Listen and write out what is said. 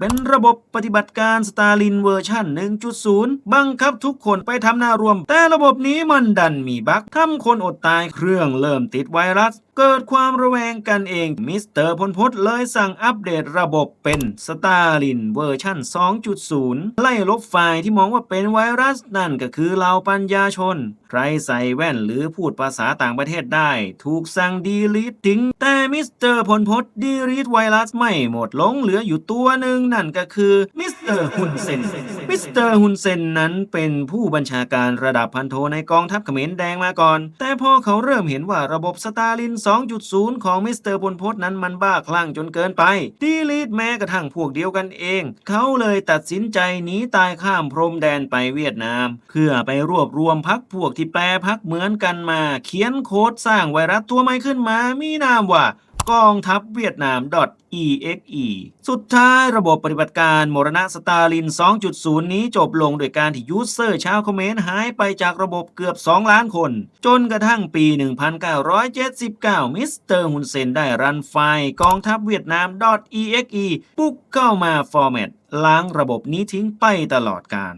ເປັນລະບົບປະຕິບັດການສະຕາລິນເວີຊັນໜຶ່ງຈຸດສູນ ບັງຄັບທຸກຄົນໄປທຳນາລວມ ແຕ່ລະບົບນີ້ມັນດັນມີບັກ ທຳຄົນອົດຕາຍ ເຄື່ອງເລີ່ມຕິດໄວຣັສ ເກີດຄວາມລະແວງກັນເອງ ມິສເຕີພົນພົດເລີຍສັ່ງອັບເດດລະບົບເປັນສະຕາລິນເວີຊັນສອງຈຸດສູນ ໄລ່ລົບຝ່າຍທີ່ມອງວ່າເປັນໄວຣັສ ນັ້ນກໍຄືເຫຼົ່າປັນຍາຊົນ ໃຜໃສ່ແວ່ນ ຫຼື ພູດພາສາຕ່າງປະເທດໄດ້ ຖືກສັ່ງດີລີດຖິ້ມ ແຕ່ມິສເຕີພົນພົດດີລີດໄວຣັສໄມ່ໝົດລົງ ເຫຼືອຢູ່ຕົວໜຶ່ງ ນັ້ນກໍຄືມິສເຕີຮຸນເຊັນ. ມິສເຕີຮຸນເຊັນນັ້ນເປັນຜູ້ບັນຊາການລະດັບພັນໂທໃນກອງທັບຂະເໝນແດງມາກ່ອນ ແຕ່ພໍເຂົາເລີ່ມເຫັນວ່າລະບົບສະຕາລິນສອງຈຸດສູນຂອງມິສເຕີພົນພົດນັ້ນມັນບ້າຄຣັ່ງຈົນເກີນໄປ ດີລີດແມ້ກະທັ້ງພວກດຽວກັນເອງ ເຂົາເລີຍຕັດສິນໃຈໜີຕາຍຂ້າມພົມແດນໄປຫວຽດນາມ ເພື່ອໄປລວບລວມພັກພວກທີ່ແປພັກເໝືອນກັນມາ ຂຽນໂຄດສ້າງໄວຣັສຕົວໃໝ່ຂຶ້ນມາ ມີນາມວ່າກອງທັບຫວຽດນາມ .exe. ສຸດທ້າຍລະບົບປະຕິບັດການມໍລະນະສະຕາລິນສອງຈຸດສູນນີ້ຈົບລົງດ້ວຍການທີ່ຢູດເຊີຊາວຂະເໝນຫາຍໄປຈາກລະບົບເກືອບສອງລ້ານຄົນ ຈົນກະທັ້ງປີໜຶ່ງພັນເກົ້າຮ້ອຍເຈັດສິບເກົ້າ ມິສເຕີຮຸນເຊັນໄດ້ຣັນໄຟລ໌ກອງທັບຫວຽດນາມ .exe ບຸກເຂົ້າມາຟໍແມັດ ລ້າງລະບົບນີ້ຖິ້ມໄປຕະຫຼອດການ.